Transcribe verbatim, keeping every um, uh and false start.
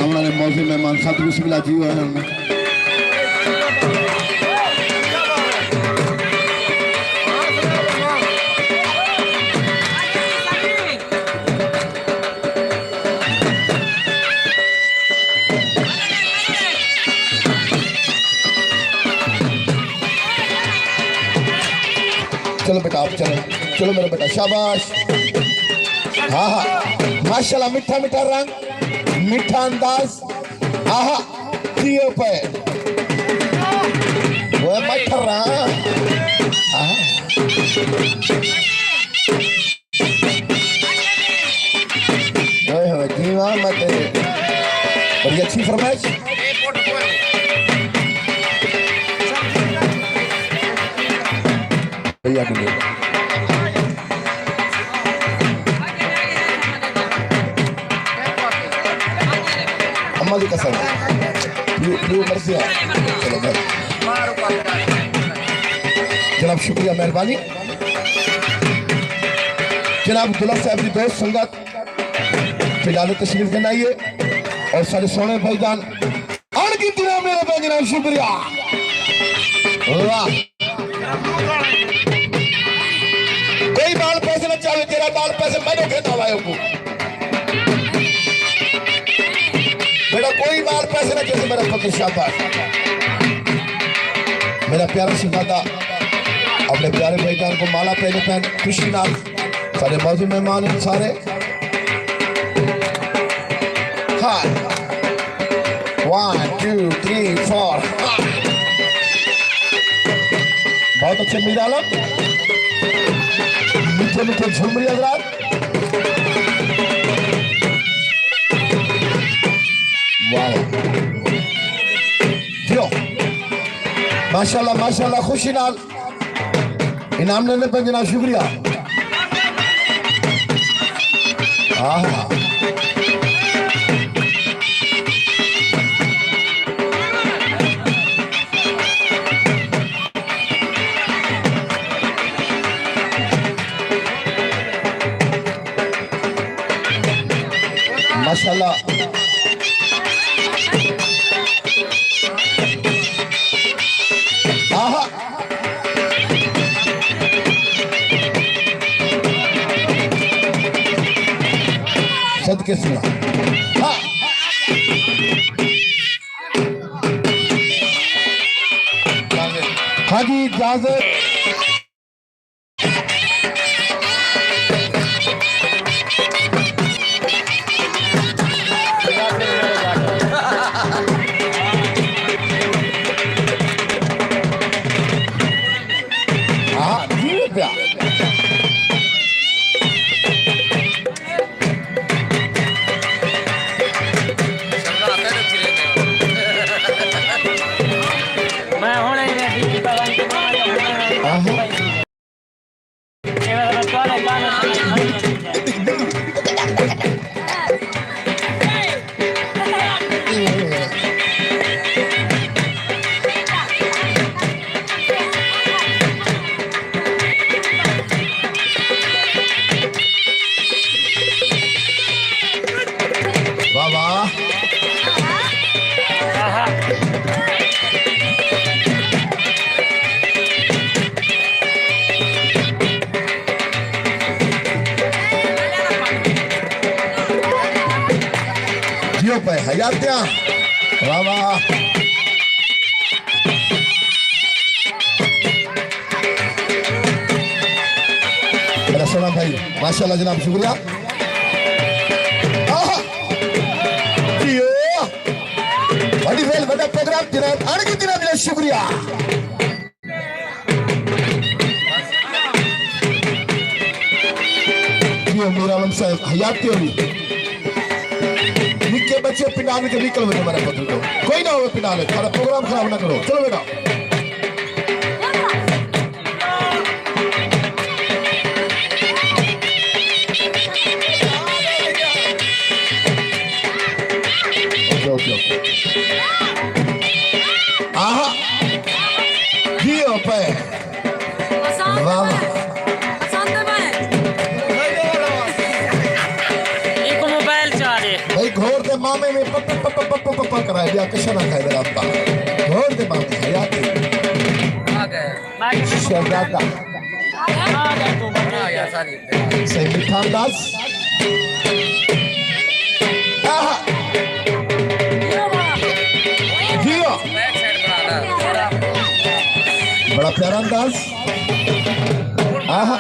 آوݨ والے معزز مہمان ساتھ بسم اللہ جی ہوئے ہن۔ چلو بیٹا، آپ چلو، چلو میرا بیٹا، شاباش۔ ہاں ہاں، ماشاءاللہ، میٹھا میٹھا رنگ، میٹھا انداز۔ آہا، کیے پئے۔ وہ میں ٹھرا۔ آہا۔ اوئے ہوئے، جی واہ، میں تیرے۔ بڑی اچھی فرمائش۔ بھیا کے لیے۔ اماں دی قسم۔ پیو، پیو مرضی ہے۔ چلو بھائی۔ جناب شکریہ، مہربانی۔ جناب عبداللہ صاحب دی دوست سنگت پنڈالے تشریف گھن آئی ہے اور سارے سوہݨے بھائی جان اݨ کیتی میرے بھائی جناب، شکریہ۔ واہ۔ کوئی ٻال پیسے نہ چاہے، جیڑھا ٻال پیسے میݙو گھن آوے اوکوں۔ میرا کوئی ٻال پیسے نہ چاہے، میرا پتر شاباش۔ میرا پیارا شہزادہ اپݨے پیارے بھائی جان کوں مالا پہنے پہن خوشی نال سارے معزز مہمان ہیں سارے۔ ہاں۔ ون، ٹو، تھری، فور۔ ہاں۔ بہت اچھے میر عالم۔ میٹھے میٹھے جھمری حضرات۔ واہ۔ جیو۔ ماشاءاللہ، ماشاءاللہ، خوشی نال۔ انعام لیندے پئے جناب، شکریہ۔ آہا۔ ماشاءاللہ۔ آہا۔ صدقے سنا۔ ہاں۔ ہاں جی، اجازت۔ ہاں، جی پیا۔ میں ہݨ ہی ریڈی کیتا ونڄ کے۔ آہو۔ واہ واہ۔ جیو پئے حیاتیاں۔ واہ واہ۔ میرا سوہݨا بھائی، ماشاءاللہ جناب، شکریہ۔ آہا! جیو! وݙی ویل وݙا پروگرام جناب، اݨ کے جناب، شکریہ۔ جیو میر عالم صاحب، حیات کیوں نہیں؟ نکے بچے پنڈال وچ نکل ونڄو میرے پتر تو۔ کوئی نہ ہوئے پنڈال وچ، سارا پروگرام خراب نہ کرو۔ چلو بیٹا۔ Okay, okay, okay. آہا۔ جیو پئے۔ پسند واہ واہ۔ پئے۔ پسند پئے۔ ایک موبائل چاہ دے۔ بھائی گھور دے مامے میں پپ پپ پپ پپا پپا کرائے ٻیا کشا نہ کھائے میرا ابا۔ گھوڑ دے ماں دی حیاتی۔ آ گئے۔ شہزادہ۔ آ گئے تو۔ آ گیا ساری۔ صحیح میٹھا انداز۔ آہا۔ جیو۔ بڑا پیارا انداز۔ آہا۔